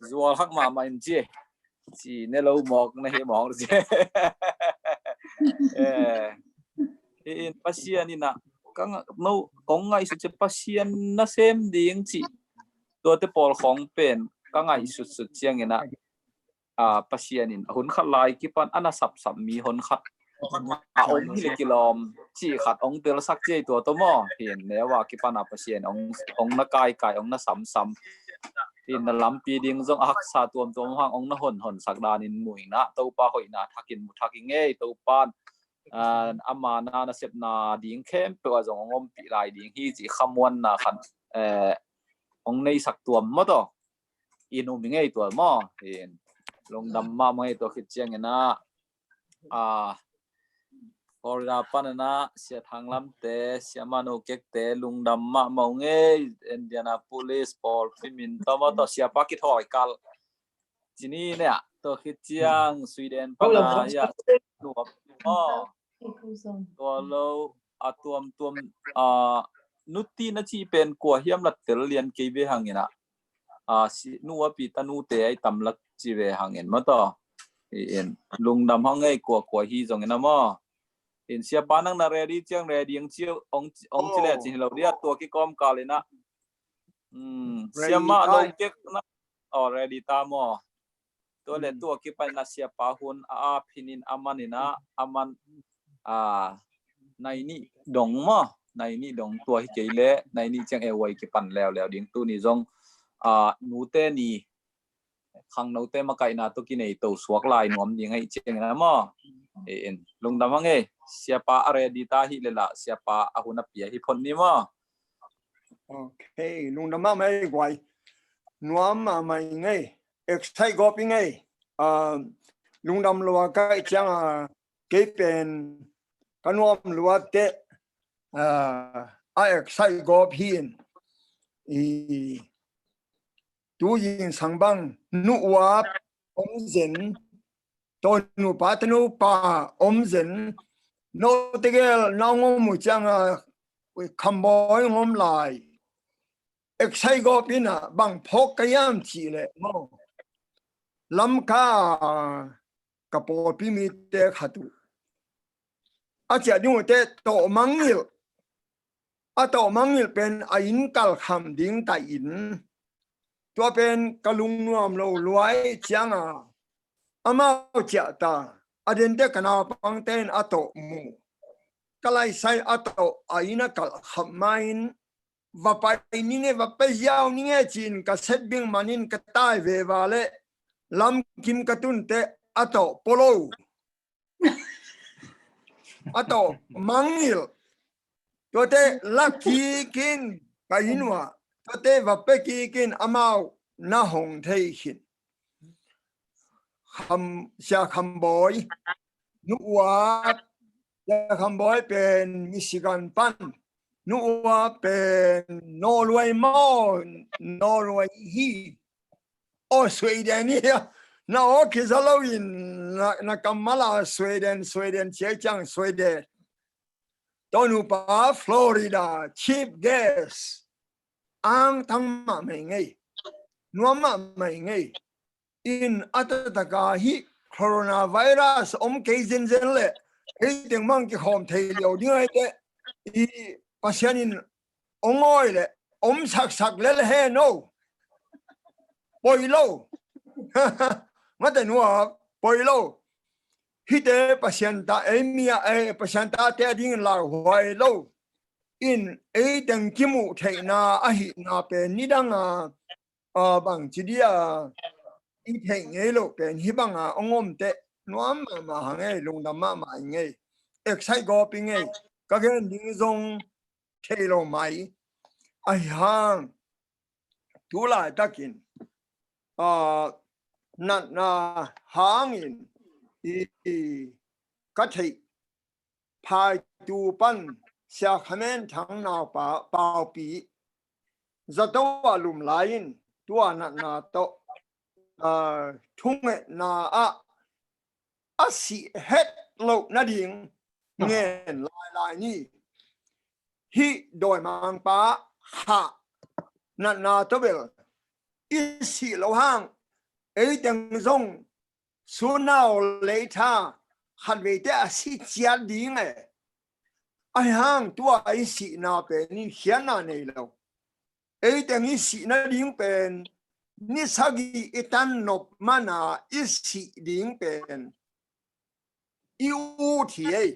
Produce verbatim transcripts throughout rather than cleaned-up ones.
Zual hak mahmah in ci. Ci ne lo mawk na hi mawk ci. Eh, hi in Pasian in ah, ka nga-, no, kong ngaihsut ci Pasian na sem ding ci. Tuate pawl khawng pen ka ngaihsutsut ciangin ah, a, Pasian in a hun khat lai kipan a na sapsap mi hon khat a om hi le kilawm cih khat hong telsak ci ei tua tawh maw. Hi in neu a kipan a Pasian hong, hong na kaikai, hong na samsam. Hi in na lampi ding zong a haksa tuamtuam hang hong na honhonsak danin mu in ah, Topa hoihna thakin mu thak i ngei, Topa in, a, ama na nasepna ding khempeuh ah zong hong ompih lai ding hi cih khamuanna khat, eh, hong neisak tuam maw tawh. I num i ngei tua maw. Hi in lungdam mahmah ngei tua khit ciangin ah, a, Florida pan in ah Sia Thang Lamte, Sia Manu Kekte, lungdam mahmah ngei. Indianapolis pawlpi min tawh maw tawh, Siapa kithawi kal. Cini ne ah, tua khit ciang Sweden pan a, ya, nuam maw. Tua lo a tuamtuam, a, nuti na cih pen kua hiam la tel lian kei ve hangin ah, a, si, nu a pi tanute ai tam lak ci ve hangin maw tawh. Hi in lungdam hang ei, kua kua hi zongin ah maw. Hi in Siapa nang na ready ciang ready ang ci, ong, ong ci le cin hi lo dia, tua kikawm kal in ah. Hmm, Siapa lo kek na, oh, ready ta maw. Tua le tua kipan in ah Siapa hun a, a phin in a man in ah, a man, a, nai nih dong maw, nai nih dong tua hi kei le, nai nih ciang e wai kipan leuleu ding. Tuni zong, a, nute ni, khangnote makaihna tawh kinei to suak lai nuam ding ahih ciangin ah maw. Hi in lungdam hang ei, Siapa a ready ta hi le lah, Siapa a hun a pia hi phot ni maw. Ok, lungdam mahmah ei guai. Nuam mahmah i ngei. Excite gawp i ngei. Ah, lungdam lua ka hih ciang a, kei pen ka nuam lua teh, ah, a excite gawp hi in. I tu yin sang bang nu uap om zen, to nupa te nupa om zen, no tegel na ngom mu ciang a, khamboi ngom lai. Excite gawp in ah bang phawk ka hiam cih leh maw, Lamka ka pawlpi mite khat uh a ciah ding uh teh tawh mangngilh, a tawh mangngilh pen a inn kalkham ding ta in, tua pen ka lungnuam lo luai ciang a, amau ciah ta, a dente ka naupangte in a tawh mu, ka laisai a tawh a inn a kalkham ma in, va pai ning e, va pai ziau ning e ci in ka set bing man in ka tai ve va leh lamkim ka tun teh a tawh polo, a tawh mangngilh, tuate la kik in ka inn uah, tuate va pia kik in amau na hong thei khin. Kham, Sia Khamboi, nu uap, Sia Khamboi pen Michigan pan, nu uap pen Norway maw, Norway hi. Oh, Sweden hi a. Na aw kiza lo in, na, na kammal a Sweden, Sweden ci a ciang Sweden. Tawh nupa Florida, chief guest. Angtang mahmah i ngei. Nuam mahmah i ngei. In a taktak a hih coronavirus om kei zenzen leh, ei teng mang kikhawm thei lo ding ahih teh, i Pasian in hong awi leh om saksak lel hen aw. Poi lo. Mate nuam, poi lo. Hihte Pasian ta, ei mi a, ei Pasian tate a dingin lauhuai lo. In ei teng kimuh theihna ahihna pen nidang a, a, bangci dia i theih ngei loh pen hih banga hong om teh nuam mahmah hang ei, lungdam mahmah i ngei. Excite gawp i ngei. Ka gen ding zong thei lo mai. Ahi hang tu laitakin, a, natna hangin i, i ka theih phaitu pan Sia Khamen Thang naupa paupi zato ah lum lai in tua natna tawh, a, thungetna ah a sih het loh nading ngen lailai ni. Hih dawimangpa Khah natna tawh bel i sih loh hang Ei teng zong sooner or later khatveite a si ciat ding e. Ahi hang tua i sihna pen in khiatna nei lo. Ei teng i sih nading pen ni sagih i tan nop mana i sih ding pen i ut hi ei.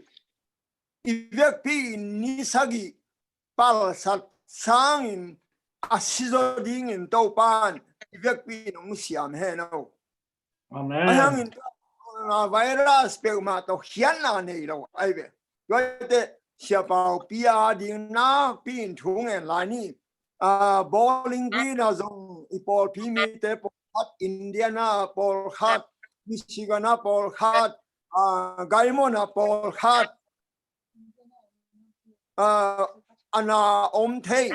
I vekpi in ni sagih palsat sangin a si zaw dingin Topan i vekpi in hong siam hen aw. Amen. Ahi hangin coronavirus peuhmah tawh khiatna nei lo ahi ve. Tuate Sia Pau Pi a ding nakpi in thu ngen lai ni. Ah, Bowling Green ah zong i pawlpi mite pawlkhat, Indiana pawlkhat, Michigan ah pawlkhat, ah, Gaimon ah pawlkhat, ah, a na om thei,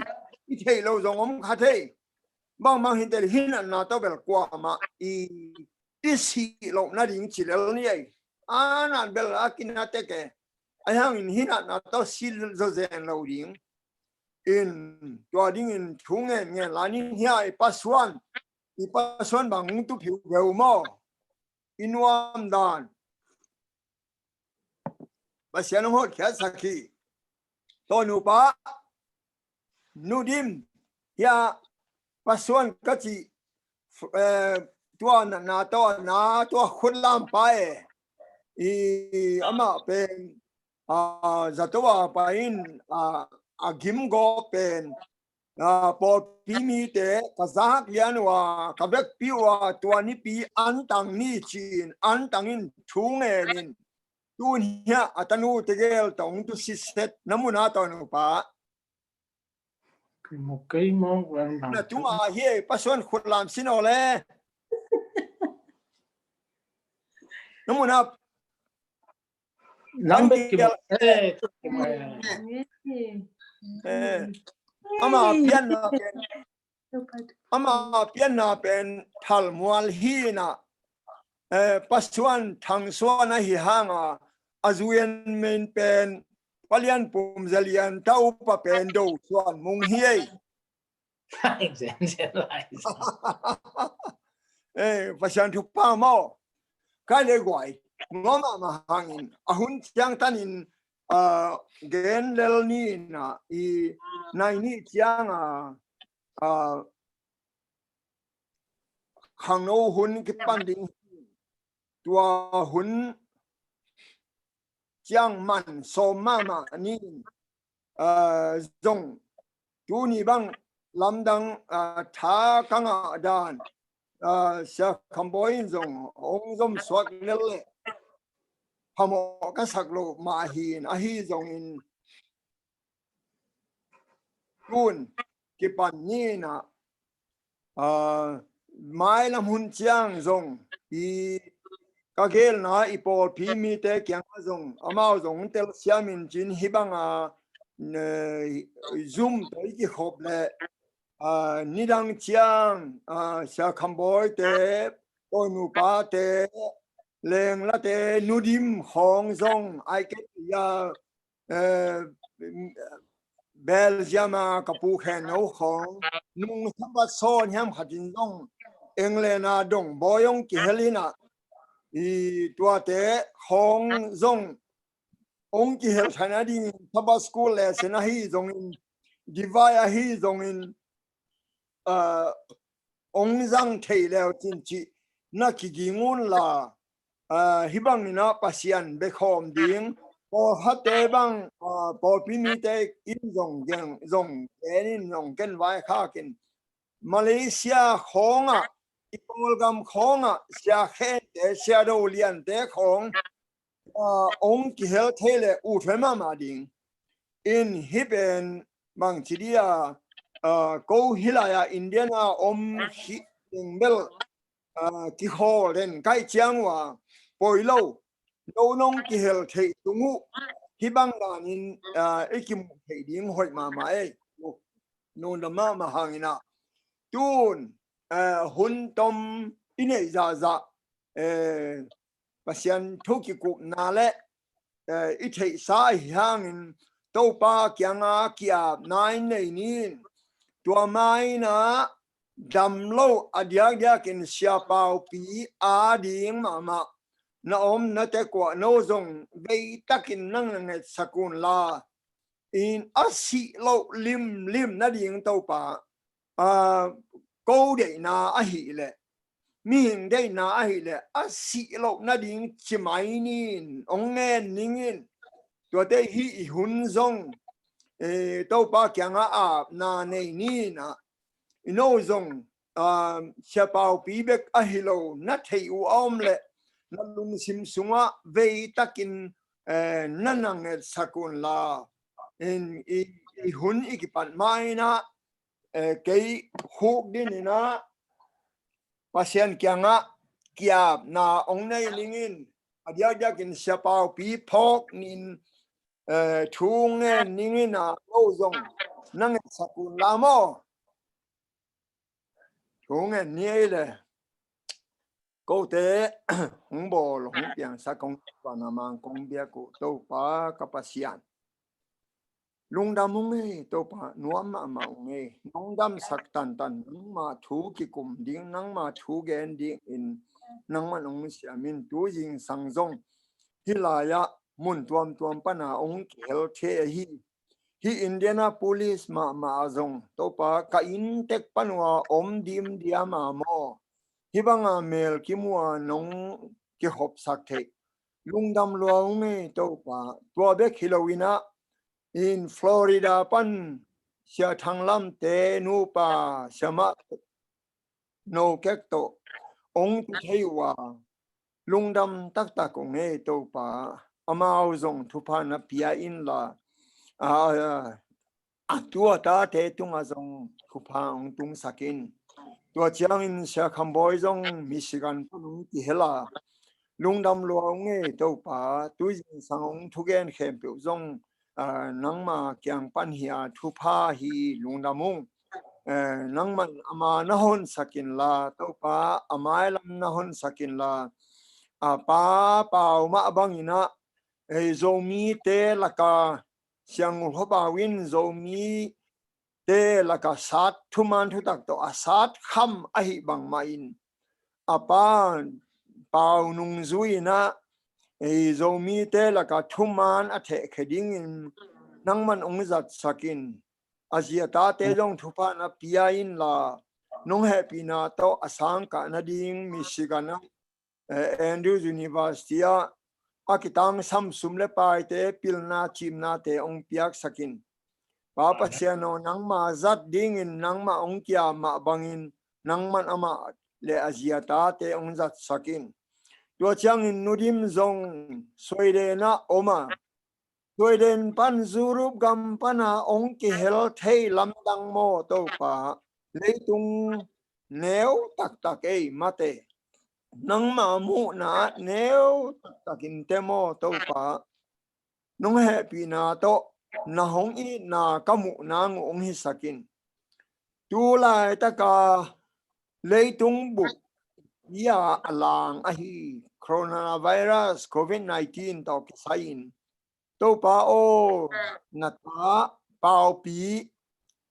i theih lo zong om kha thei. Bangbang hi teh hi natna tawh bel kuamah i, i sih loh nading ci lel ni ei. A nat bel a kina tek e. Ahi hangin hi natna tawh si zazen lo ding. In tua dingin thu ngen ngen lai ni. Hia i Pa Suan, i Pa Suan bang hong tu phiu ve uh maw? I nuam dan Pasian hong hotkhiatsak hi. Tua nupa, Nu Dim, hia Pa Suan ka cih, eh, tua na, na tua na, tua khutlam pa e. I amah pen, ah, zato a pa in, ah, a gim gawp pen, ah, pawlpi mite ka zak lian uh a, ka vekpi uh a, tua nipi antang ni ci-in, antang in thu ngen in, tun hia a tanu tegel tawh hong tu siset na mun a tawh nupa. Kei maw, kei maw, kei maw, na tuma hi ei, Pa Suan khutlam sin aw le. Na mun a Nang bek kimu. Eh, kimu. Eh. Ama pianna pen, ama pianna pen Thalmual hi na. Eh, Pa Suan Thang Suan ahi hanga, a zuian min pen Pa Lian Pum Za Lian, ta upa pen Do Suan Mung hi ei. Zen, zen lai. Eh, Pasian thupha maw? Kai le guai. Ngawmah mah hangin a hun ciang tanin, ah, gen lel ni na i nai ni ciang a, ah, khangno hun kipan ding, tua hun ciang man sawm mahmah ni, ah, zong tuni bang lamdang, ah, tha ka ngah dan, ah, Sia Kham Bawi in zong hong zom suak lel leh phamawh ka sak loh mah hi in, ahi zongin tun kipan ni na, ah, mailam hun ciang zong i ka gelna i pawlpi mite kiangah zong amau zong telsiam in cin hi banga, eh, Zoom tawh i kikhop leh, ah, nidang ciang, ah, Sia Kham Bawi te, Tawi nupa te, Lengla te, Nu Dim khawng zong ai ke ya, eh, Belgium a ka pu khen no khawng, nung Sabbath sawn hiam khatin zong England a dong bawi hong kihel hi na, i tuate khawng zong hong kihel thei nading Sabbath school lesson ahi zongin, divide ahi zongin, ah, hong zang thei leu cin cih na kiging un la, ah, hih bangin ah Pasian bekhawm ding, pawlkhatte bang, ah, pawlpi mite in zong gen, zong gen in zong ken vaikhak in, Malaysia khawngah, i Kawlgam khawngah, Sia Khente, Sia Do Liante khawng, ah, hong kihel thei leh ut huai mahmah ding. In hih pen bangci dia, ah, ko hih lai-ah Indiana om hih ding bel, ah, kikhawl den kaih ciang uh a, poi lo, no nong kihel theih tung uh, hih bang danin, ah, i kimuh theih ding hoih mahmah ei. Nungdam mahmah hangin ah, tun, ah, hun tom i neih zahzah, eh, Pasian thu kikupna le, eh, i theihsa ahi hangin Topa kianga ki-apna in nei ni. Tua ma-in ah, dam lo a diakdiakin siapaupi a ding mahmah na om na tek uah no zong veitakin nang na ngetsak un la, in a sih loh limlim nading Topa, a, ko deihna ahih leh, mihing deihna ahih leh a sih loh nading ci mai ni in hong ngen ning in. Tuate hih i hun zong, eh, Topa kiangah apna nei ni in ah, i no zong, ah, siapaupi bek ahi lo na theih uh a om leh na lungsim sungah veitakin, eh, na na ngetsak un la, in i, i hun i kipat ma in ah, eh, kei khuk din in ah Pasian kiangah kiapna hong nei ning in, a diakdiakin siapaupi phawk ni in, eh, thu ngen ning in ah, no zong na ngetsak un la maw. Thu ngen ni ei le. Kote hong bawl, hong piangsak, hong pan a mang kong biak uh Topa ka Pasian, lungdam ung ei Topa, nuam mahmah ung ei. Nong damsak tantan, nangma thu kikum ding, nangma thu gen ding in nangman hong siam in. Tu zingsang zong hih lai-ah mun tuamtuam pana hong kihel thei ahi. Hih Indianapolis mahmah ah zong Topa ka inntek pan uh a om dimdiam a maw, hih banga mel kimu a nong kikhopsak theih, lungdam lua ung ei Topa. Tua bek hi lo in ah, in Florida pan Sia Thang Lamte nupa, Sia Mah No Kek tawh hong tu thei uh a, lungdam taktak ung ei Topa. Amau zong thupha na pia in la, a, a, a tu a tate tungah zong thupha hong tungsak in. Tua ciangin Sia Kham Bawi zong Michigan pan hong kihel a, lungdam lua ung ei Topa. Tu zingsang hong thugen khempeuh zong, ah, nangma kiang pan hi a, thupha hi, lungdam ung. Eh, nangman ama na honsak in la Topa, a mailam na honsak in la, a pa Pau mah bangin ah, eh, Zomite laka Siang Ngul Khuapau in Zomite laka sat thuman thutak tawh a sat kham ahi bangmah in, a pa Pau Nung Zui in ah, ei, Zomite laka thuman a thehkhia dingin nangman hong zatsak in. A zi a tate zong thupha na pia in la, nong hehpihna tawh a sangkah nading Michigan ah, eh, Andrews University ah a kitangsam sum le paite, pilna cimnate hong piaksak in. Pa Pasian aw, nangma zat dingin nangmah hong kia mah bangin nangman amah le a zi a tate hong zatsak in. Tua ciangin Nu Dim zong Sweden ah om a, Sweden pan Europe gam pana hong kihel thei lamdang maw Topa, leitung neu taktak ei mate, nangma muhna neu taktak in te maw Topa, nong hehpihna tawh na hong itna ka muh nang uh hong hisak in. Tu laitaka leitung bup ia a lang ahi coronavirus, covid nineteen tawh kisai in, Topa aw, na ta Paupi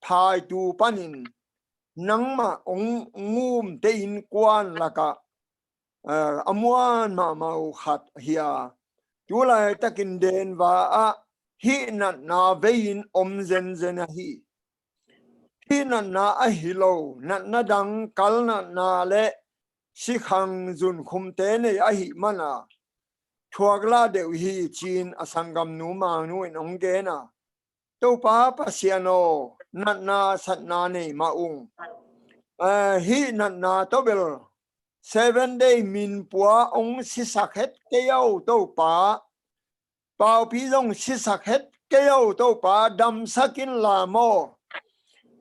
Thaitu panin nangmah hong ngumte innkuan lakah, eh, a muan mahmah uh khat hi a, tu laitakin Denver ah hih natna vei-in om zenzen ahi. Hih natna ahi lo, natna dang, kal natna le sikhang zunkhumte nei ahih mana thuak lah deuh hi ci-in a sanggamnu Mangnu in hong gen a. Topa Pasian aw, natna satna nei mah ung. Eh, hih natna tawh bel Seven Day minpua hong sisak het kei aw Topa. Paupi zong sisak het kei aw Topa, damsak in la maw.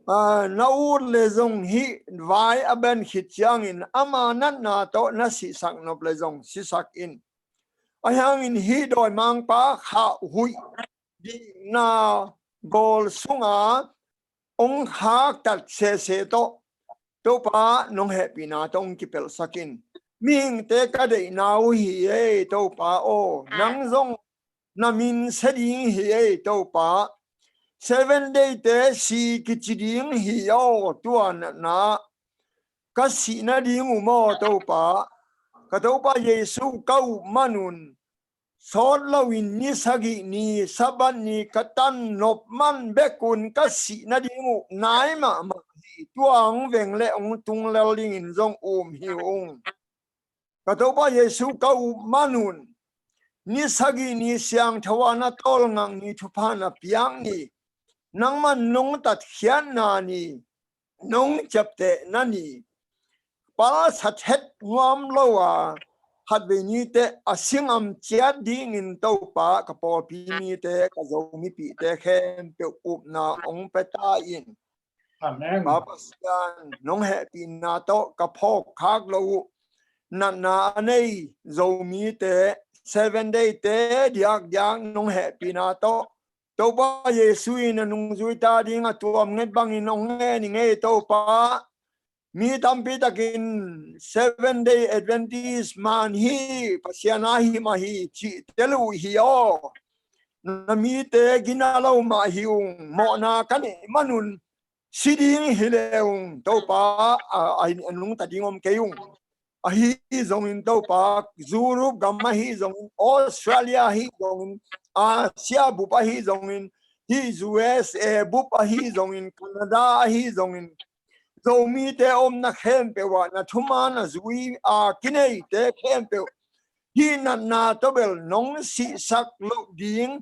Ah, na ut le zong hih vai a ben khit ciangin ama natna tawh na sihsak nop le zong sisak in. Ahi hangin hih dawimangpa khauh huih dihna gawl sunga hong khaktat sese tawh Topa nong hehpihna tawh hong kipelhsak in. Mihingte ka deihna uh hi ei Topa aw, nang zong na min sia ding hi ei Topa. Seven Day-te si kici ding hi aw, tua natna ka sih nading uh maw Topa? Ka Topa Jesu ka up manun sawt loin ni sagih ni Sabbath ni ka tan nop man bekun ka sih nading uh nai mahmah hi. Tua hong veng le hong tung lel dingin zong um hi ung. Ka Topa Jesu ka up manun ni sagih ni siangtho a na tawlngak ni, thupha na piak ni, nangman nong tatkhiatna ni, nong ciaptehna ni, palsa thet nuam lo a khatvei nite a singam ciat dingin Topa ka pawlpi mite, ka Zomipihte khempeuh upna hong pia ta in. Amen. Pa Pasian, nong hehpihna tawh ka phawk khak lo uh natna a nei Zomite, Seven Day te diakdiak nong hehpihna tawh Topa Jesu in a nungzui ta ding a tuam nget bangin hong ngen ing ei Topa. Mi tampi takin Seven Day Adventist man hi, Pasian a hi mah hi cih tel uh hi aw. Na mite gina lo mah hi ung, mawhna ka neih manun si ding hi le ung Topa, a, a, a nungta ding om kei ung. Ahi zongin Topa, Europe gam ahi zongin, Australia ahi zongin, Asia bup ahi zongin, hih U S A bup ahi zongin, Canada ahi zongin, Zomite omna khempeuh ah na thuman a zui a kineite khempeuh hih natna tawh bel nong sihsak loh ding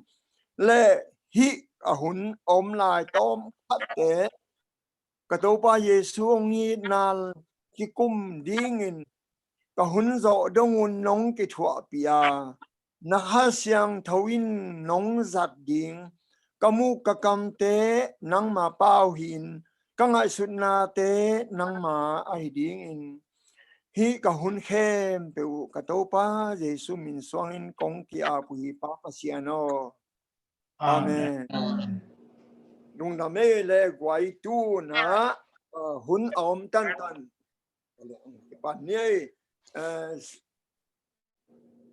le hih a hun a om lai tawm khatte ka Topa Jesu hong itna kikum dingin ka hun zawh dong un nong kithuahpih a, na Kha Siangtho in nong zat ding, ka muk ka kamte nangma pau hi-in, ka ngaihsutnate nangma ahi dingin hih ka hun khempeuh uh ka Topa Jesu min suangin kong ki-ap uh hi Pa Pasian aw. Amen. Amen. Lungdam ei le guai, tu-in ah, uh, hun a om tantan. Kipan ni ei, uh,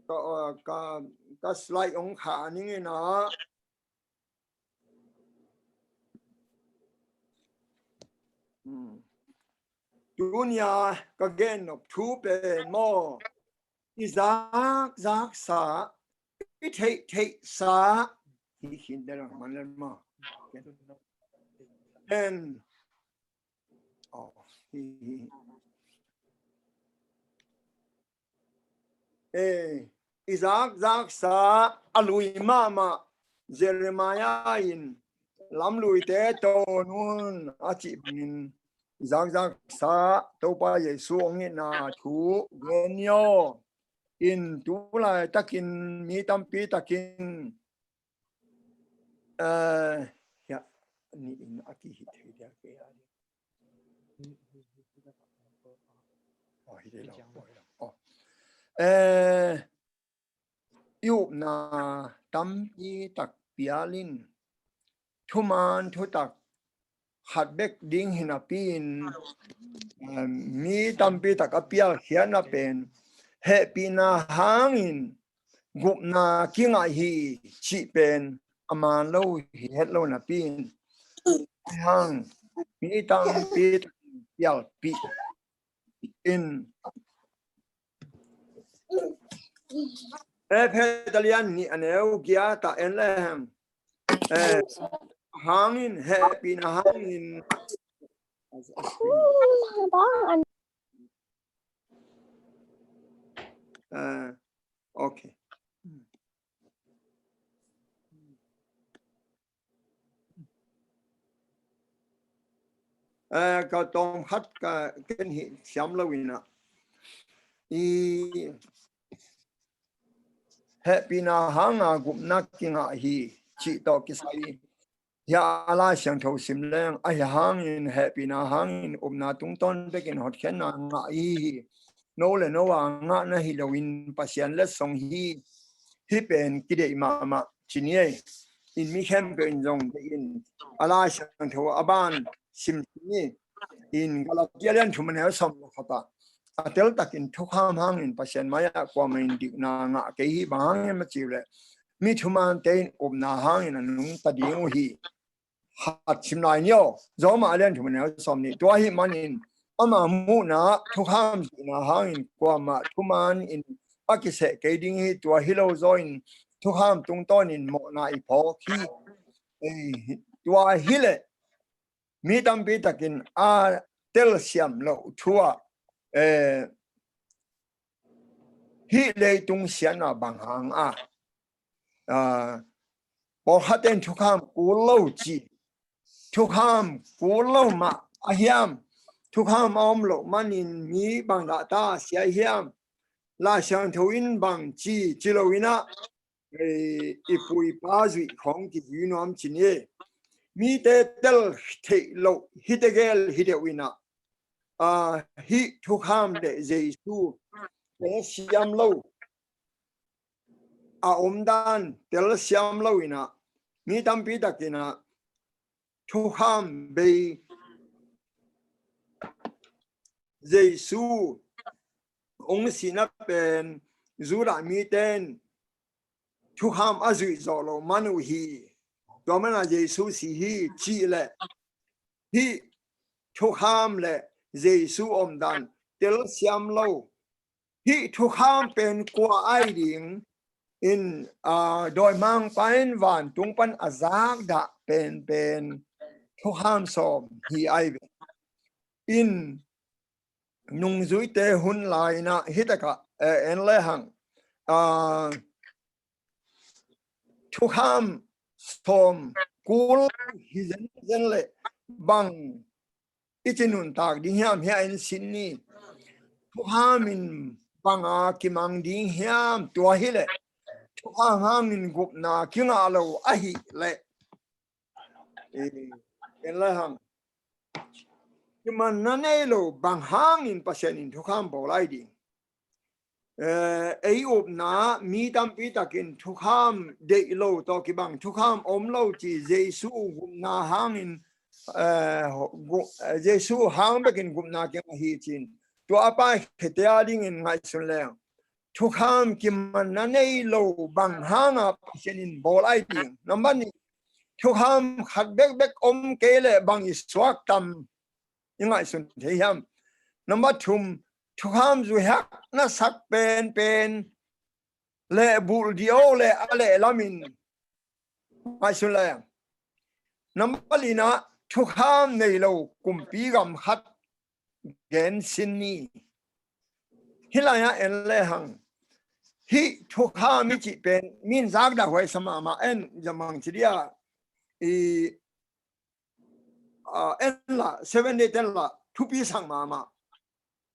ka, uh, ka, ka slide hong khah ning in ah. Hmm. Tuni-a ka gen nop thu pen maw, i zakzaksa, i theihtheihsa, hi khin deuh lo man le maw. En, oh, hi, hi. Eh, i zakzaksa a lui mahmah Jeremiah in lamluite tawn un a cih bangin i zakzaksa Topa Jesu hong itna thu gen ni aw. In tu laitakin mi tampi takin, eh, hiah, ni in a kihih thei dia kei a. Oh, hi thei lo. Oh, hi lo. Oh. Eh, i upna tampi tak pial in, thuman thutak khat bek ding hi napi-in, eh, mi tampi tak a pialkhiatna pen hehpihna hangin gupna kingah hi cih pen a man lo hi het lo napi-in, hang mi tampi tak pialpih in. Efesa lian nih a neu giat ah en leng, eh, hangin, hehpihna hangin. Eh, okay. Eh, ka tawm khat ka ken hih siam lo in ah, i hehpihna hanga gupna kingah hi cih tawh kisai hi a, Lai Siangtho sim leng, ahi hangin hehpihna hangin upna tungtawn bekin hotkhiatna ngah i hi hi. No le no a ngahna hi loin Pasian letsong hi, hih pen kideih mahmah ci ni ei. In mi khempeuh in zong deih in, a Lai Siangtho a ban sim ni. In Galatia lian thum a neu sawm le khat ah, a teltakin thukham hangin Pasian mai-ah kuamah in dikna ngah kei hi, bang hangin maw cih leh mi thumante in upna hangin a nungta ding uh hi. Khat sim lai ni aw. Roma lian thum a neu sawm nih. Tua ahih manin Ama muhna thukham zuihna hangin kuamah thuman in a kiseh kei ding hi. Tua hi lo zaw in thukham tungtawn in mawhna i phawk hi. Eh, tua hi leh mi tampi takin a telsiam loh thu ah, eh, hih leitung siatna bang hang a, ah, pawlkhatte in thukham kul lo ci, thukham kul lo mah a hiam, thukham a om loh manin mi bang dah ta sia hiam, Lai Siangtho in bang ci, ci lo in ah, eh, i pu i pa zuih khawng kizui nuam ci ni. Mite tel theih loh hite gel hi deuh in ah, ah, hih thukham le Jesu telsiam lo, a omdan telsiam lo in ah, mi tampi takin ah thukham bei Jesu hong sihna pen Judah mite in thukham a zuih zawh loh man uh hi. Tua man a Jesu si hi cih leh hih thukham le Jesu omdan telsiam lo. Hih thukham pen kua ai ding in, ah, dawimangpa in vantung pan a zakdah penpen thukham sawm hi ai ve. In nungzuite hun lai in ah hih takah, eh, en le hang, ah, thukham sawm kul hi zenzen leh bang i ci nuntak ding hiam, hia en sin ni. Thukham in bang a kimang ding hiam, tua hi leh thukham hangin gupna kingah lo ahih leh, eh, en le hang, kimanna nei lo bang hangin Pasian in thukham bawl lai ding. Eh, ei upna mi tampi takin thukham deih lo tawh kibang thukham om lo ci, Jesu gupna hangin, eh, gu-, eh, Jesu hang bekin gupna kingah hi cin. Tua a pai khete a dingin ngaihsun leng thukham kimanna nei lo bang hanga Pasian in bawl ai ding. Nambat nih, thukham khat bekbek om kei leh bang i suak tam i ngaihsun thei hiam? Nambat thum, thukham zuihak na sak penpen lehbulh dih o le a lehlamin ngaihsun lai ang. Nambat lina, thukham nei lo kumpi gam khat gen sin ni. Hih lai-ah en le hang, hih thukham i cih pen min zakdah huai sa mahmah en, zamang ci dia i, ah, en la, Seven Day ten la thupi sak mahmah.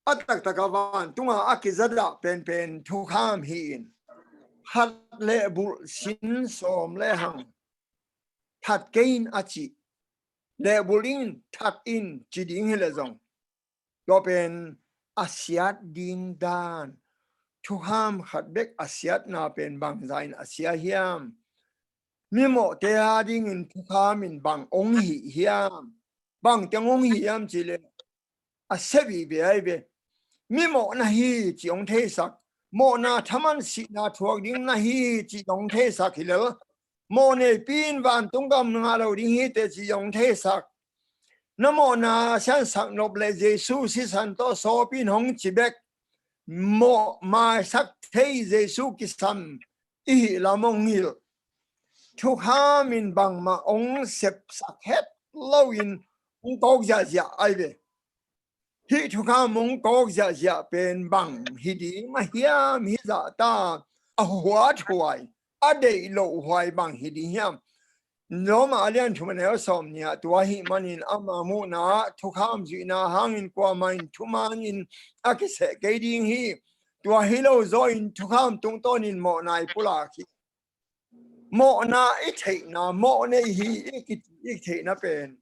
A taktak a vantunga a kizadah penpen thukham hi in, khat lehbulh sin sawm le hang, that kei in a cih, lehbulh in, that in ci ding hi leh zong, tua pen a siat ding dan, thukham khat bek a siatna pen bangza in a sia hiam? Mimawhte a dingin thukham in bang ong hih hiam? Bang teng ong hih hiam cih leh, a sia vive ai ve. Mimawh na hi cih ong theisak, mawhna thaman sihna thuak ding na hi cih ong theisak hi lel, mawh neipi in vantung gam ngah lo ding hi teh cih ong theisak. Na mawhna siansak nop leh Jesu sisan tawh sawp in hong ci bek, mawh maisak thei Jesu kisam i hih lam ong hilh. Thukham in bangmah ong sepsak het lo in ong kawk ziahziah ai ve. Hih thukham ong kawk ziahziah pen bang hi ding a hiam, hih zahta a huathuai, a deih loh huai bang hi ding hiam? Roma a lian thum a neu sawm nih ah, tua ahih manin ama muhna ah thukham zuihna hangin kuamah in thuman in a kiseh kei ding hi. Tua hi lo zaw in thukham tungtawn in mawhna i pulak hi. Mawhna i theihna, mawh nei hi i ki, i theihna pen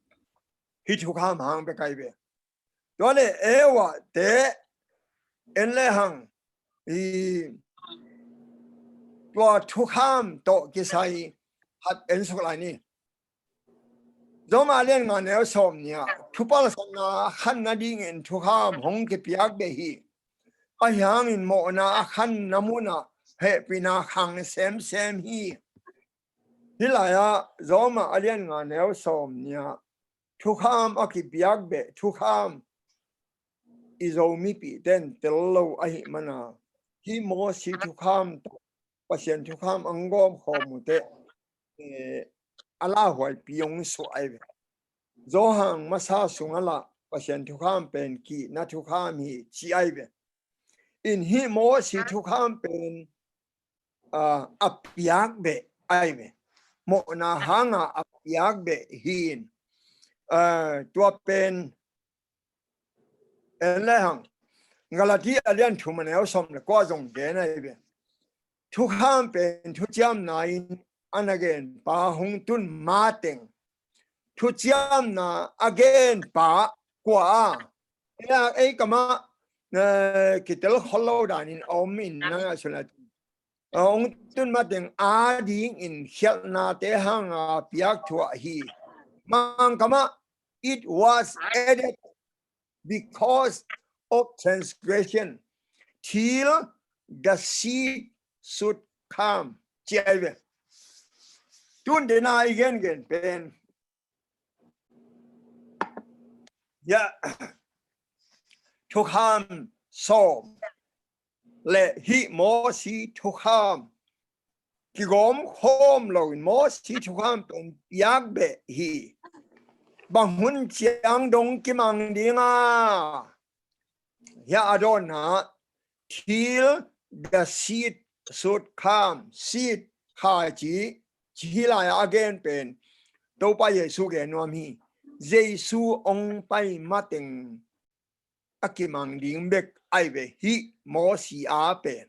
hih thukham hang bek ai ve. Tua le Eva te en le hang, i, tua thukham tawh kisai khat en suk lai ni. Roma a lian nga neu sawm nih ah, thupalsakna a khan nadingin thukham hong kipiak beh hi. Ahi hangin mawhna a khanna munah hehpihna khang semsem hi. Hih lai-ah Roma a lian nga neu sawm nih ah thukham a kipiak beh, thukham i Zomipihte in tel lo ahih mana, hih Mosi thukham tawh Pasian thukham a hong gawmkhawm uh teh, eh, a lauhuaipi hong suah ahi ve. Johan masa sungah lah Pasian thukham pen kihna thukham hi ci ahi ve. In hih Mosi thukham pen, ah, a piak beh ahi ve. Mawhna hanga a piak beh hi in, ah, tua pen en le hang, Galati a lian thum a neu sawm le kua zong gen ahi ve. Thukham pen thuciamna in a na genpa hong tun mateng, thuciamna a genpa kua a, ei, ei kamah, eh, kitel khol lo danin a om in na ngaihsun a, a hong tun mateng adingin khialhnate hanga piak thuah hi. Mangkamah, it was added because of transgression, till the seed should come. Ci ahi ve. Tun dena i gengen pen, ya, thukham sawm le hih Mosi thukham kigawmkhawm loin Mosi thukham pen piak beh hi. Bang hun ciang dong kimang ding a, hia a dawnna, till the seed should come. Seed, kha ci, ci hi lai a gen pen Topa Jesu gen nuam hi. Jesu hong pai mateng a kimang ding bek ahi ve hih Mosi a pen,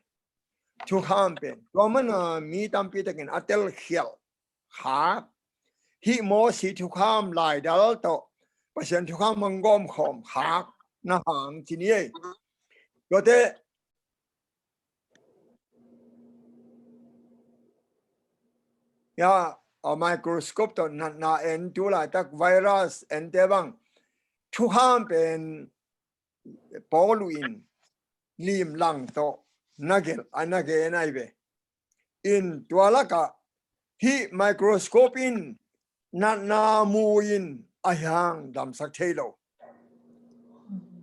thukham pen. Tua mana mi tampi takin a telkhialh khak, hih Mosi thukham laidal tawh Pasian thukham hong gawmkhawm khak na hang ci ni ei. Tuate, ya, a microscope tawh natna en, tu laitak virus ente bang, thukham pen Paul in limlang tawh na gelh, a na gen ahi ve. In tua lakah hih microscope in natna mu in a hiang damsak thei lo.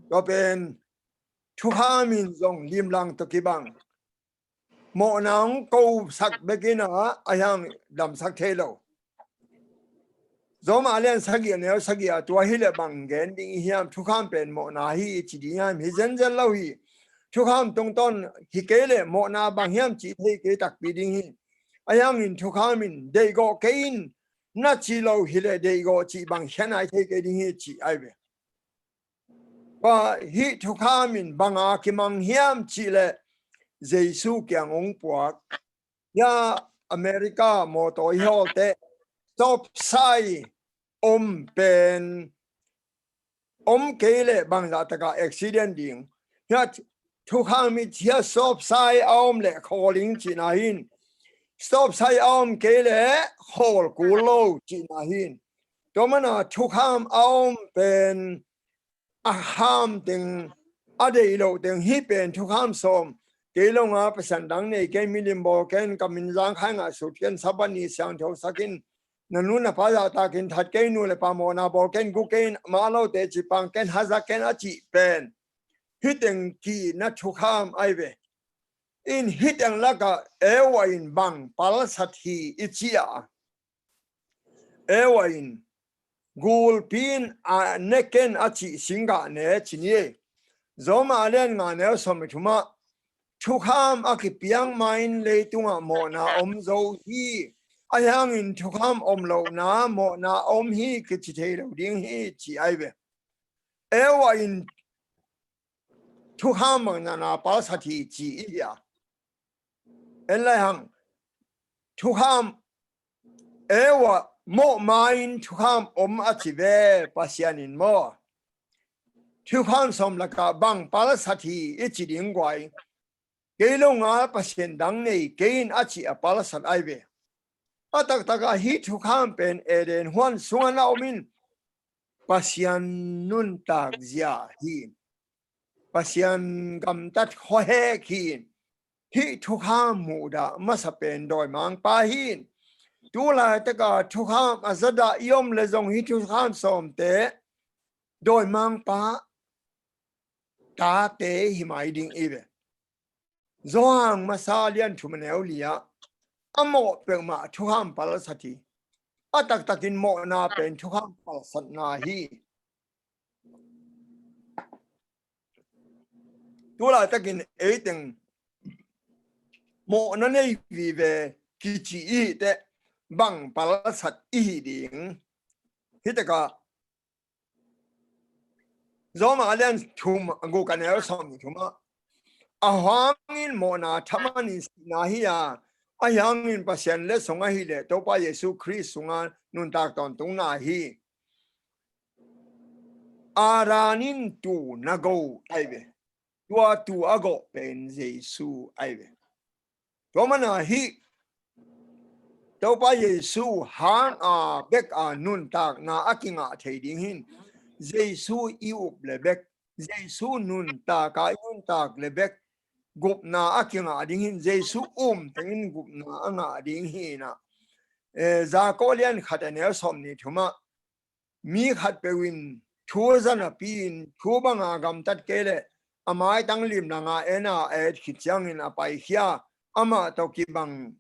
Tua pen thukham in zong limlang tawh kibang mawhna hong kosak bekin a, a hiang damsak thei lo. Roma a lian sagih a neu sagih ah tua hileh bang gen ding i hiam? Thukham pen mawhna hi i ci ding hiam? Hi zenzen lo hi. Thukham tungtawn hi kei leh mawhna bang hiam cih thei kei takpi ding hi. A hiangin thukham in deihgawh kei in na ci lo hileh deihgawh cih bang hian ai thei kei ding hi ci ahi ve. Tua hih thukham in banga kimang hiam cihleh Jesu kiang hong puak. Ya, America mawtaw i hawlte stop sign om pen om kei leh bangzah takah accident ding. Ya, thukham i cia stop sign a om leh khawl ing cihna hin. Stop sign a om kei leh khawl kul lo cihna hin. Tua mana thukham a om pen a kham teng, a deih loh teng, hih pen thukham sawm. Kei longa Pasian dang nei kei, milim bawl kei in, ka min zang khai ngah sut kei in, Sabbath ni siangtho sak in, na nu na pa zahtakin that kei in, nu le pa mawhna bawl kei in, gu kei in, mah lo teci pang kei in, hazak kei in a cih pen hih teng kihna thukham ahi ve. In hih teng lakah Eva in bang palsat hi i ci a, Eva in gulpi in a ne ken a cih singgah ne ci ni. Roma a lian nga neu sawm le thumah thukham a kipiak ma-in leitungah mawhna om zo hi. A hiangin thukham om lohna mawhna om hi kici thei lo ding hi ci ahi ve. Eva in thukham bang natna palsat hi ci i hi a. En lai hang, thukham, Eva mawh ma-in thukham om a ci ve Pasian in maw. Thukham sawm lakah bang palsat hi i ci ding guai. Kei longa Pasian dang nei kei in a cih a palsat ahi ve. A taktakah hih thukham pen Eden huan sungah na om in Pasian nuntak zia hi. Pasian gamtat khuahek hi. Hih thukham muhdah masa pen dawimangpa hi. Tu laitakah thukham a zadah i om le zong hih thukham sawmte dawimangpa tate hi mai ding i ve. Johan masa lian thum a neu li ah a mawh peuhmah thukham palsat hi. A taktakin mawhna pen thukham palsatna hi. Tulaitakin eiteng mawhna nei vive kici i hih teh bang palsat i hi ding? Hitakah Rom a lian thum a guk a neu sawm nih thum ah, a hangin mawhna thaman in sihna hi a, a hangin Pasian letsong ahih leh Topa Jesu Khrist sunga nuntak tawntungna hi. Adam in tuu na go ai ve. Tua tuu a gawh pen Jesu ai ve. Tua mana hih Topa Jesu hanga bek a nuntakna a kingah thei ding hin, Jesu i up le bek, Jesu nuntaka i nuntak le bek gupna a kingah ding hin, Jesu um tengin gupna a ngah ding hi na. Eh, Jakob lian khat a neu sawm nih thum ah, mi khatpeuh in thu zanapi in thu banga gamtat kei leh a maitang limlanga en a, a et khit ciangin a paikhia, amah tawh kibang,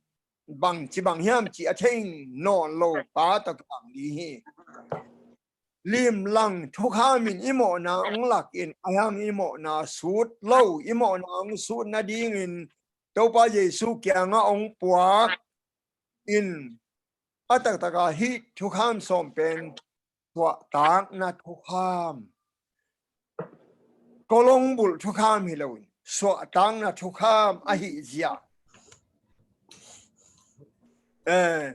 bangci bang hiam cih a thei nawn lo pa tawh kibang ding hi. Limlang thukham in i mawhna hong lak in, a hiang i mawhna sut lo, i mawhna hong sut nadingin Topa Jesu kiangah hong puak in, a taktaka hih thukham sawm pen suahtakna thukham, kolongbulh thukham hi loin suahtakna thukham ahi zia. Eh,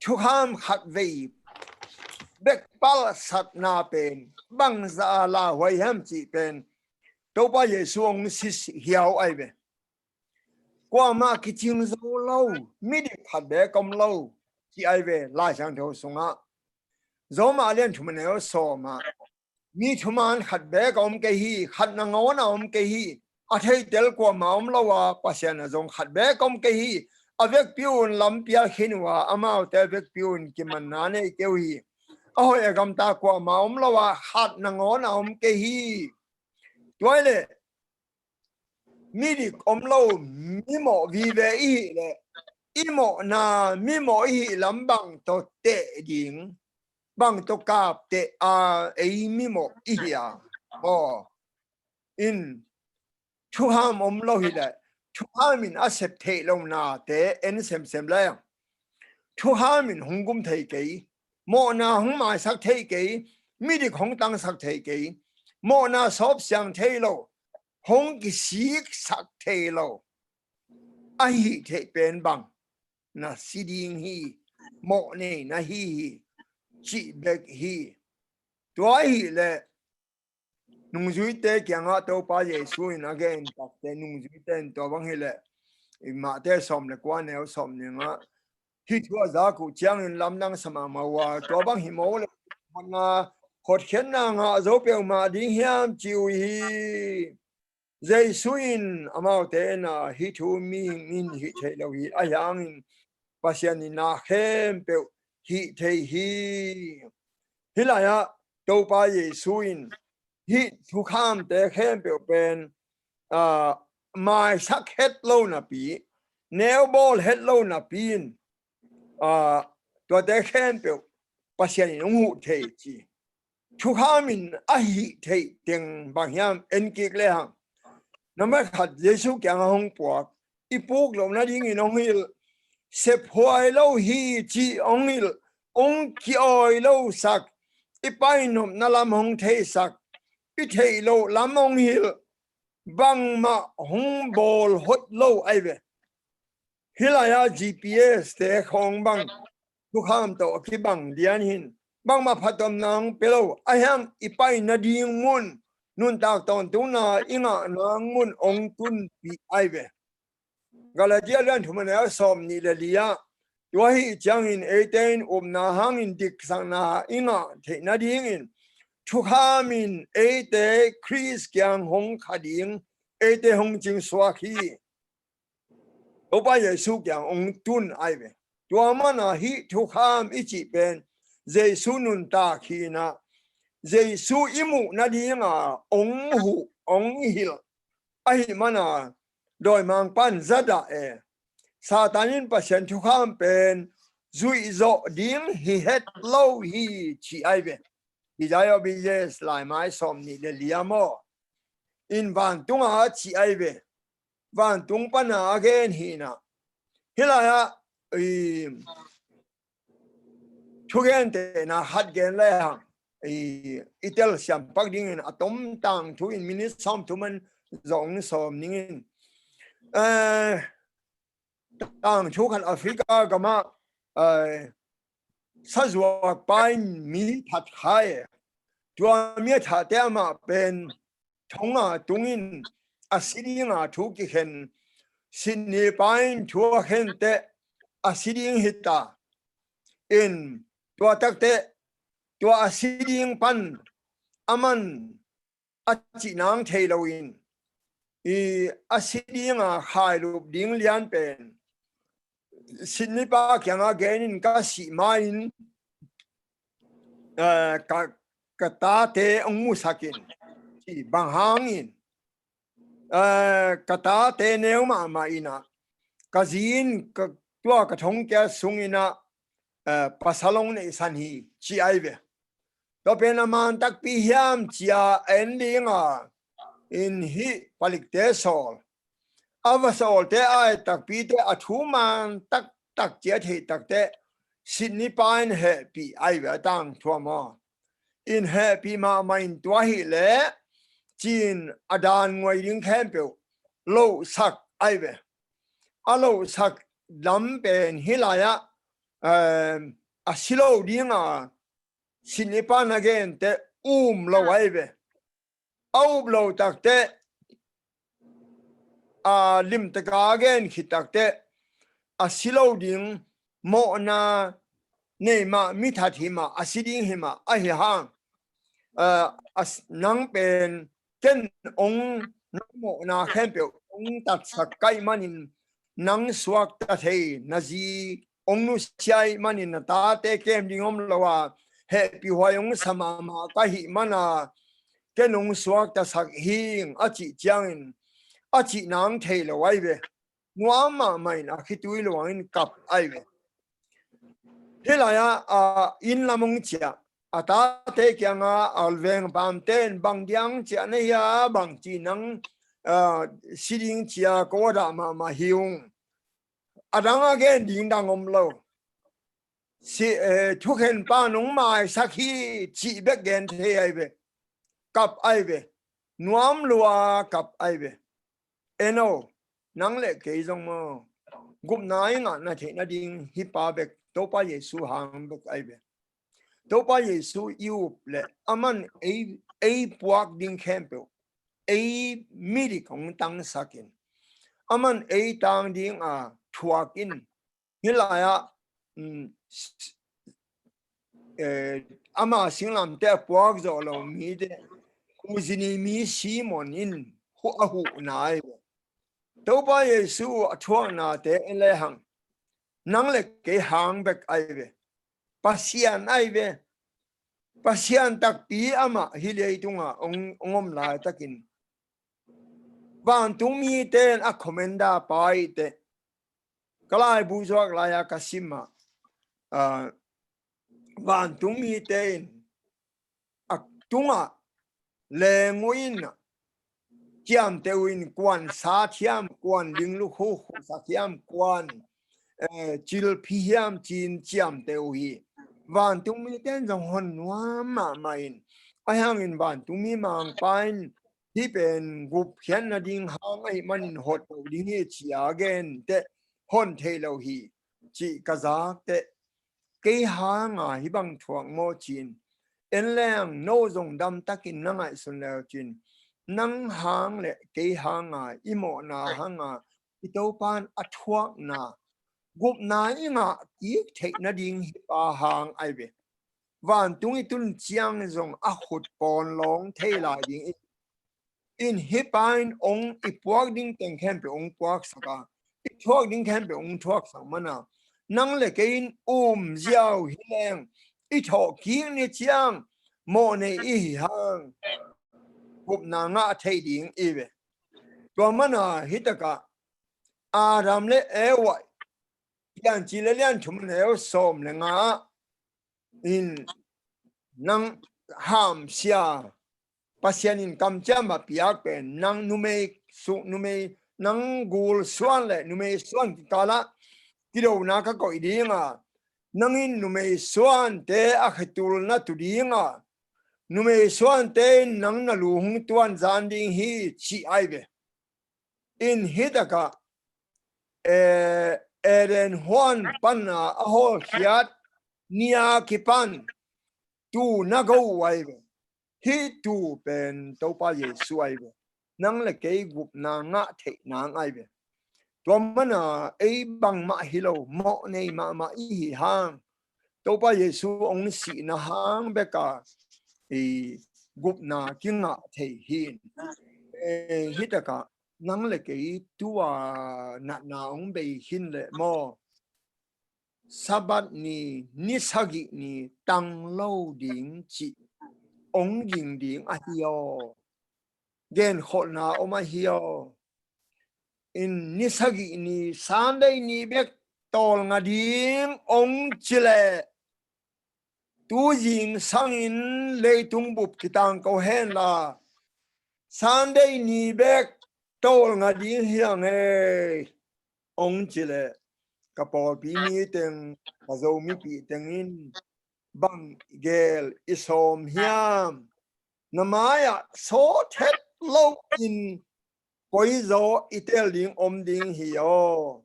thukham khatvei bek palsatna pen bangzah a lauhuai hiam cih pen Topa Jesu hong sisih hiau ai ve. Kuamah kicing zo lo, midik khat bek om lo, ci ai ve Lai Siangtho sungah. Rom a lian thum a neu sawm ah, mi thuman khat bek a om kei hi, khat nangawn a om kei hi, a theitel kuamah om lo a, Pasian ah zong khat bek a om kei hi, a vekpi un lampial khin uh a, amaute a vekpi un kimanna nei kei uh hi. A hoih a gamta kuamah om lo a, khat nangawn a om kei hi. Tua hi leh midik om lo, mimawh vive i hih leh, i mawhna mimawh i hih lam bang tawh teh ding, bang tawh kap teh a, ei mimawh i hih a. Aw, in thukham om lo hi leh, thukham in a sep theih lo nate en semsem lai ang. Thukham in hong gum thei kei, mawhna hong maisak thei kei, midik hong tangsak thei kei, mawhna sawpsiang thei lo, hong kisiksak thei lo. A hih theih pen bang, na si ding hi, mawh nei na hi hi, cih bek hi. Tua ahih leh nungzuite kiangah Topa Jesu in a gen takte, nungzuite in tua bang hi leh, i Mate sawm le kua neu sawm nih ah, hih thu a zak uh ciangin lamdang sa mahmah uh a, tua bang hi maw le, hotkhiatna ngah zo peuhmah ding hiam ci uh hi. Jesu in amaute na, hih thu mihing in hih theih lo hi, a hiangin Pasian in na khempeuh hih thei hi. Hih lai-ah Topa Jesu in hih thukhamte khempeuh pen, aa, maisak het lo napi, neubawl het lo napi in, aa, tuate khempeuh Pasian in hong huh thei ci. Thukham in a hih theih teng bang hiam en kik lehang. Nambat khat, Jesu kiangah hong puak, i puk loh nadingin hong hilh, sephuai lo hi cih hong hilh, hong ki-awi lo sak, i painopna lam hong theisak, i theih loh lam hong hilh, bangmah hong bawl hoih lo ai ve. Hih lai-ah G P S te khawng bang thukham tawh a kibang dian hin, bangmah phattuamna hong pia lo, a hiang i pai nading mun, nuntak tawntungna i ngahna mun hong tunpih ai ve. Galatia lian thum a neu sawm nih le li ah, tua hi ciangin eite in upna hangin diksakna i ngah theih nadingin, thukham in eite Khrist kiang hong kha ding, eite hong cingsuak hi. Topa Jesu kiang hong tun ai ve. Tua mana hih thukham i cih pen Jesu nuntak hi na, Jesu i muh nadinga hong huh hong i hilh ahih mana dawimangpa in zadah e. Satan in Pasian thukham pen zuihzawh ding hi het lo hi ci ai ve. Isaiah B J S laimai sawm nih le li a maw? In vantung a ci ai ve. Vantung pana a gen hi na. Hih lai-ah i thugentehna khat gen le hang i, i telsiam pak dingin a tom tangthu in minit sawm thum an zong sawm ningin, eh, tangthu khat Africa gamah, eh, sazuakpa in mi that kha e. Tua mi a thahte amah pen thonga tungin a si dinga thu kikhen, sitnipa in thu a khenteh a si ding hi ta. In tua takteh tua a si ding pan aman a cihnang thei loin i a si dinga khailup ding lian pen sitnipa kiangah genin ka sih ma-in, eh, ka, ka tate hong musakin ci bang hangin, eh, ka tate neu mahmah inah ka zi in ka, tua ka thongkiat sunginah, eh, pasal hong neihsan hi ci ai ve. Tua pen a man takpi hiam cia en dinga in hih palikte sawl a va sawlte ai takpite a thu man taktak cia theih takteh sitnipa in hehpih ai ve a tangthu a maw? In hehpih mahmah in tua hileh cin a dan nguai ding khempeuh lohsak ai ve. A lohsak lam pen hih lai-ah, eh, a si lo dinga sitnipa na gente um lo ai ve. A up lo takteh, a limtaka a gen khit takteh a si lo ding mawhna nei mah, mithat hi mah, a si ding hi mah ahi hang, eh, a s-, nang pen ken hong, nang mawhna khempeuh hong tatsak kaih manin nang suakta thei, na zi hong nusiaih manin na tate kem ding om lo a, hehpihhuai hong sa mahmah ka hih mana ken hong suaktasak hing a cih ciangin a cihnang thei lo ai ve. Nuam mahmah in a khitui luangin kap ai ve. Hih lai-ah, ah, inn lam hong ciah a tate kiangah a vengpamte in bang diang ciah na hia bang ci nang, ah, si ding cia ko a dah mahmah hi ung. A dang a gen ding dang om lo. Si, eh, thukhenpa nong maisak hi cih bek gen thei ai ve. Kap ai ve. Nuam lua kap ai ve. Eno, nang le kei zong maw, gupna i ngahna theih nading hih pa bek, Topa Jesu hang bek ai ve. Topa Jesu i up le aman ei, ei puak ding khempeuh ei midik hong tangsakin aman ei tang dinga thuak in. Hih lai-ah, um, s-, eh, ama singlamteh a puak zawh lo mite, Kurini mi Simon in hu-, a huhna ai ve. Topa Jesu a thuaknate en le hang, nang le kei hang bek ai ve. Pasian ai ve. Pasian takpi amah hih leitungah hong, hong om laitakin vantung mite in a commander pa i teh, ka laibu zuak lai-a ka simah, ah, vantung mite in a tungah leng uh in ciamteh uh in kuan sa thiam, kuan linglukhu khusak hiam, kuan, eh, cilphi hiam cin ciamteh uh hi. Vantung mite in zong hon nuam mahmah in, ahi hangin vantung mi mangpa in hih pen gupkhiat nading hang ahih manin hot lo ding hi ci-a gen teh hon theih lo hi cih ka zak teh, kei hanga hih bang thuak maw ci-in en leng no zong damtakin na ngaihsun leu cin, nang hang le kei hanga i mawhna hanga i Topa in a thuakna gupna i ngah kik theih nading hih pa hang ai ve. Vantung i tun ciang zong a khut pawn lawng thei lai ding i, in hih pa in hong i puak ding teng khempeuh hong puaksak a, i thuak ding khempeuh hong thuaksak mana, nang le kei in um ziau hi leng i thawh kik ni ciang mawh nei i hi hang. gupna ngah thei ding i ve. Tua mana hitakah Adam le Eva, Piancil le Lian Thum a neu sawm le nga in, nang hamsia, Pasian in kamciam a piak pen nang numei sung, numei, nang gul suan le numei suan kikalah kidona ka koih dinga, nang in numei suante a khetulna tu dinga, numei suante in nang na lu hong tuanzan ding hi, ci ai ve. In hitakah, eh, Eden huan pana a hawlkhiat nia kipan tu na go uh ai ve. Hih tu pen Topa Jesu ai ve. Nang le kei gupna ngah theih nang ai ve. Tua mana ei bangmah hi lo, mawh nei mahmah i hi hang, Topa Jesu hong sihna hang beka i gupna kingah thei hi. Eh, hitakah nang le kei tua natna hong bei hin le maw, Sabbath ni, ni sagih ni tang lo ding cih hong ging ding ahi aw. Genkholhna om ahi aw. In ni sagih ni, Sunday ni bek tawlnga ding hong ci leh, tu zingsangin leitung bup kitang ko henla, Sunday ni bek tawlnga ding hi ang ei, hong ci leh, ka pawlpi mi teng, ka Zomipih teng in bang gel i sawm hiam? Na mai-ah sawt het loin koizaw i tel ding om ding hi aw.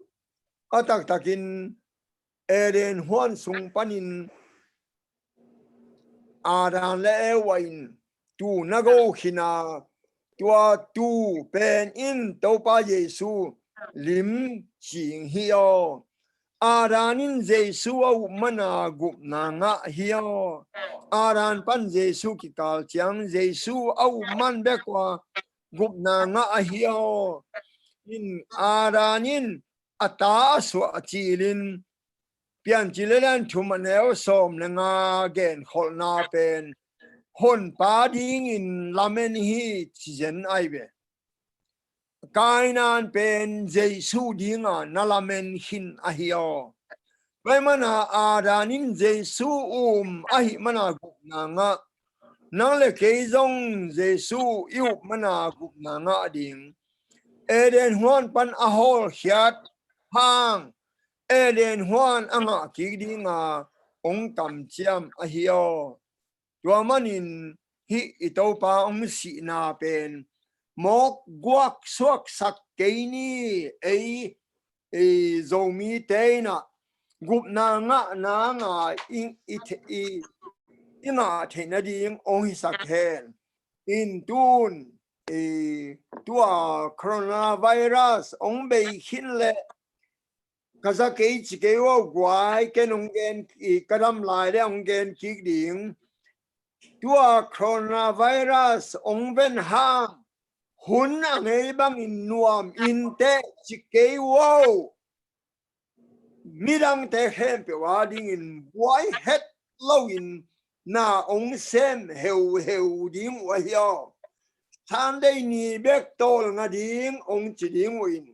A taktakin Eden huan sung panin Adam le Eva in tu na go khina, tua tu pen in Topa Jesu lim cing hi aw. Adam in Jesu a up mana gupna ngah hi aw. Adam pan Jesu kikal ciang Jesu a up man bek ua gupna ngah ahi aw. In Adam in a ta a suah cilin Piancil le Lian Thum a neu sawm le nga genkholhna pen honpa dingin lamen hi ci zen ai ve. Kainan pen Jesu dinga na lamen khin ahi aw. Tua mana Adam in Jesu um ahih mana gupna ngah. Nang le kei zong Jesu i up mana gupna ngah ding. Eden huan pan a hawlkhiat hang Eden huan a ngah kik dinga hong kamciam ahi aw. Tua manin hih i Topa hong sihna pen mawk guak suaksak kei ni. Ei, ei Zomite in ah gupna ngah nanga i, i, i, i ngah theih nading hong hisak hen. In tun, ei, tua coronavirus hong bei khin leh ka za kei ci kei uh aw guai, ken hong gen, i ka dam lai le hong gen kik ding. Tua coronavirus hong ven hang hun a ngei bangin nuam inteh ci kei uh aw. Midangte khempeuh a dingin buai het loin na hong sem heuheu ding uh ahi aw. Sunday ni bek tawlnga ding hong ci ding uh in,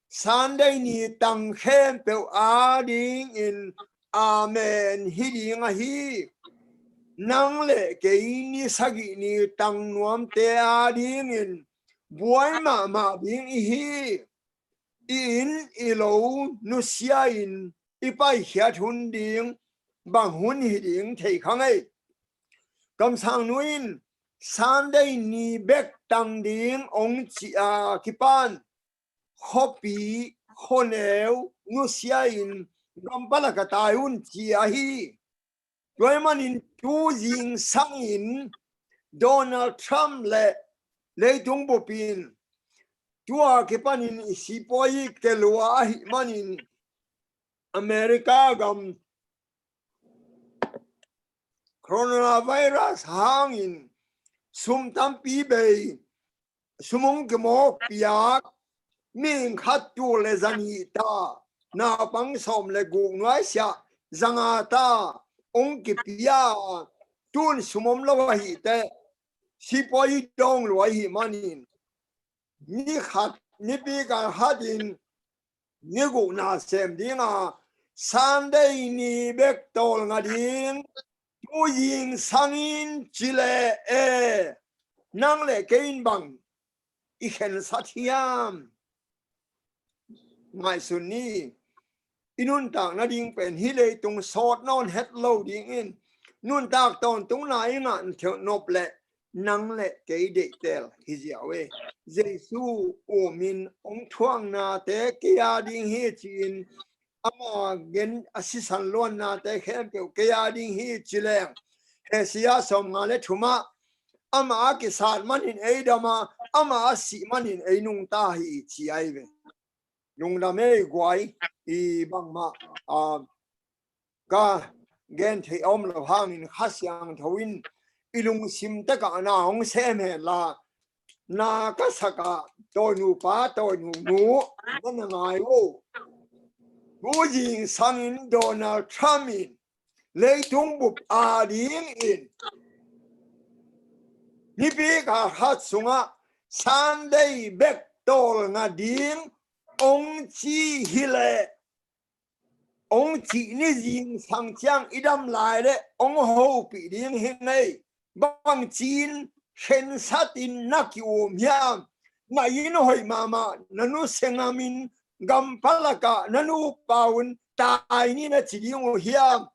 Sunday ni tang khempeuh a dingin amen hi ding ahi. Nang le kei ni sagih ni tang nuamte a dingin buai mahmah ding i hi. I inn i lo nusia in i paikhiat hun ding bang hun hi ding thei kha ngei. Kamsang nu in Sunday ni bek tang ding hong ci a kipan khuapi khuaneu nusia in gam palak a tai un ci ahi. Tua ahih manin tu zingsangin Donald Trump le leitung bupin tua kipanin i sipuai i ke lua ahih manin America gam coronavirus hangin sum tampi bei, sum hong kimawk piak, mihing khat tul le zanih ta, naupang sawm le guk nuaisiah zanga ta hong kipia, tun sum om lo ahih teh sipuai dawng lua ahih manin, ni khat, nipi kal khatin ni gukna sem dinga Sunday ni bek tawlnga ding tu zingsangin ci leh e, nang le kei in bang i khensat hiam? Ngaihsun ni. I nuntak nading pen hih leitung sawt nawn het lo dingin nuntak tawntungna i ngah theih nop leh nang le kei deihtel hi ziau e. Jesu umin hong thuaknate kei a ding hi ci-in, ama gen a sisan luannate khempeuh kei a ding hi ci leng, Isaiah sawmnga le thumah, ama a kisat manin ei dam a, ama a sih manin ei nungta hi ci ahi ve. Lungdam ei guai, i bangmah, a, ka gen theih a om lo hangin Kha Siangtho in i lungsim takah na hong sem hen la, na ka sakah tawinu pa, tawinu nu, na na ngai o. Tu zingsangin Donald Trump in leitung bup a dingin nipi kal khat sungah Sunday bek tawlnga ding hong ci hi leh, hong cih ni zingsang ciang i dam lai leh hong hopih ding hi ngei. Bang ci-in khensatin na ki-um hiam? Na inn hoih mahmah, na nu sengamin gampalakah na nupa un tai ni na ci ding uh hiam?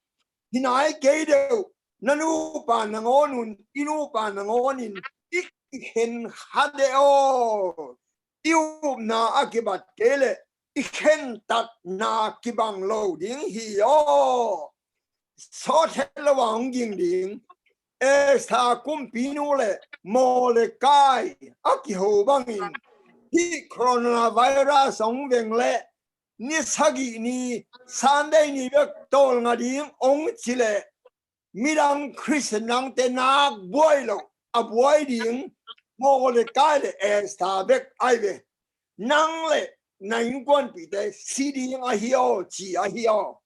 Hi nai kei deuh, na nupa nangawn un, i nupa nangawnin i kikhen kha deuh aw. I upna a kibat kei leh i khentatna kibang lo ding hi aw. Sawt het lo a hong ging ding Esther kumpinu le Mordecai a kiho bangin hih coronavirus hong veng leh ni sagih ni, Sunday ni bek tawlnga ding hong ci leh midang Khristian dangte nak buai lo a buai ding Mordecai le Esther bek ahi ve. Nang le na innkuanpihte si ding ahi aw, ci ahi aw.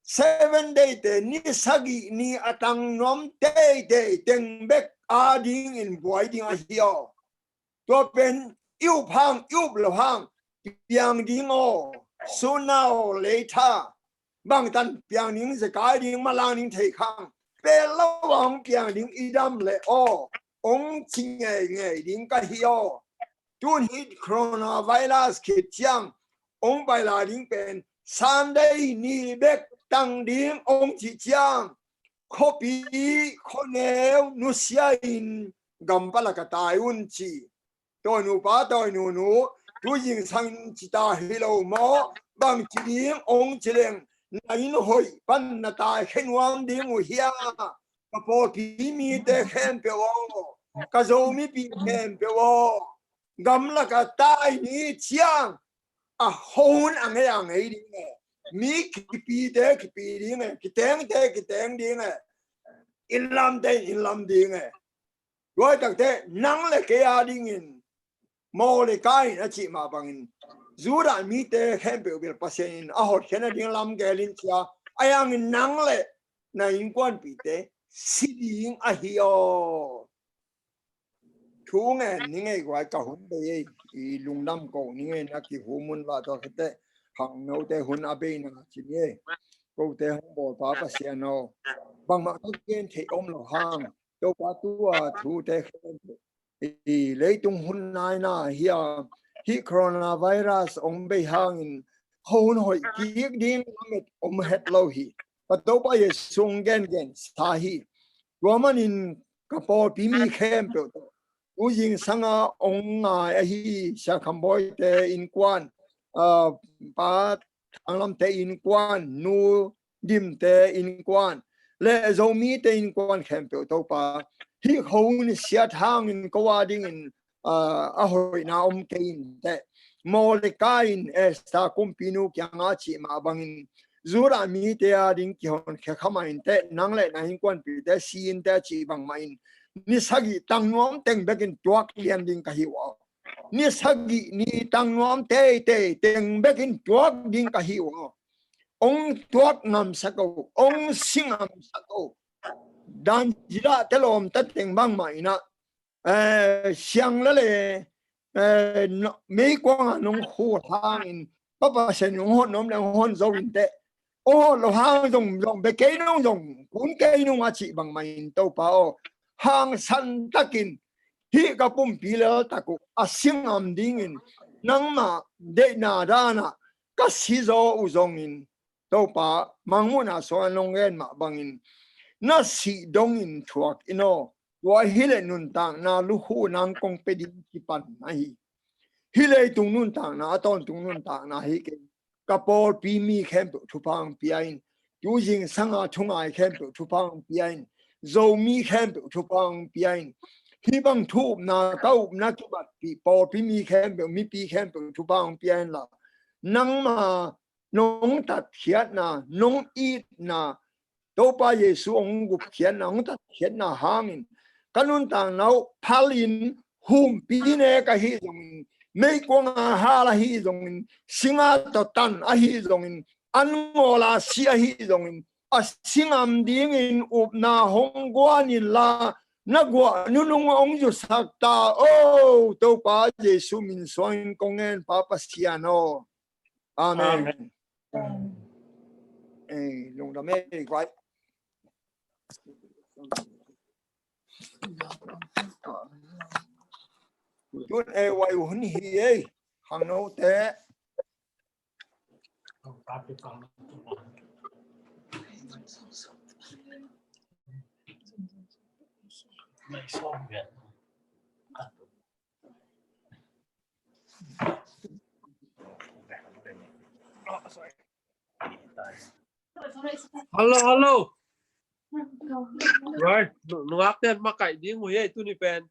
Seven Day te ni sagih ni a tang nuam teitei teng bek a dingin buai ding ahi aw. Tua pen i up hang, i up lo hang piang ding aw. Sooner or later, bangtan piang ding, zekai ding, malang ding thei khang. Pel lo hang piang ding i dam leh aw, hong ci ngeingei ding ka hi aw. Tun hih coronavirus khit ciang hong pai lai ding pen Sunday ni bek tang ding hong cih ciang, khuapi khuaneu nusia in gampalakah tai un ci. Tawinu pa, tawinu nu, tu zingsangin ci ta hi lo maw? Bang ci ding hong ci leng, na inn hoih pan na taikhia nuam ding uh hiam? Ka pawlpi mite khempeuh aw, ka Zomipih khempeuh aw, gamlakah tai ni ciang a hun a ngei a ngei ding e. Mi kipite kipi ding e, kitengte kiteng ding e, innlamte innlam ding e. Tua hi takte nang le kei a dingin Mordecai in a cih mah bangin Judah mite khempeuh bel Pasian in a hotkhiatna ding lam gelin cia, ahi hangin nang le na innkuanpihte si ding ahi aw. Thu ngen ni ngei guai, ka hun bei ei, i lungdam ko ni ngei, na kihum un la, tua khit teh khangnote hun a beina ci ni ei. Kote hong bawlpa Pasian aw, bangmah ka gen theih om lo hang, Topa tua thute khen i leitung hun naina hi a, hih coronavirus hong bei hangin hun hoih kik ding lamet om het lo hi. Ka Topa Jesu hong gengen sa hi. Tua manin ka pawlpi mi khempeuh tawh, tu zingsanga hong ngai ahi Sia Kham Bawi te innkuan, ah, Pa Thang Lam te innkuan, Nu Dim te innkuan, le Zomi te innkuan khempeuh Topa, hih khuahun siat hangin ko a dingin, ah, a hoihna om kei in teh. Mordecai in Esther kumpinu kiangah a cih mah bangin, Judah mite a ding kihonkhia kha mah in teh, nang le na innkuanpihte si in teh a cih bangmah in, ni sagih tang nuam teng bekin tuak lian ding ka hi uh aw. Ni sagih ni tang nuam teitei teng bekin tuak ding ka hi uh aw. Hong tuak ngamsak o, hong si ngamsak o. Dan Judah te lawmta teng bangmah in ah, eh, siang la le, eh, no, meikuanga nong khut hangin, Pa Pasian in hong hon nuam le hong hon zo in teh, hong hon lo hang zong, zong bia kei nung, zong kun kei nung a cih bangmah in Topa aw, hangsan takin hih ka pumpi leltak uh a si ngam dingin nangmah deihna danah ka si zaw uh zongin, Topa, Mangmuhna sungah nong gen mah bangin, na sih dongin thuak in aw. Tua hi leh nuntakna lukhu nang kong pia ding kipan ahi. Hih leitung nuntakna, a tawntung nuntakna hi kei. Ka pawlpi mi khempeuh thupha hong pia in. Tu zingsanga thungai khempeuh thupha hong pia in. Zomi khempeuh thupha hong pia in. Hih bang thu upna, ka upna kibatpih pawlpi mi khempeuh, mipi khempeuh thupha hong pia in la, nangma nong tatkhiatna, nong itna, Topa Jesu hong gupkhiatna, hong tatkhiatna hangin ka nuntakna uh phalin, humpi nek ahi zongin, meikuanga hal ahi zongin, singa tawh tan ahi zongin, an ngawla si ahi zongin, a si ngam dingin upna hong guan inla, na guah nunung hong zusak ta o. Topa Jesu min suangin kong ngen, Pa Pasian aw. Amen. Amen. Eh, lungdam ei, guai. Tun ei, guai, hun hi ei. Khangnote. Hello, hello. Right, nu-, nungak ten makaih ding uh hi ei tuni pen.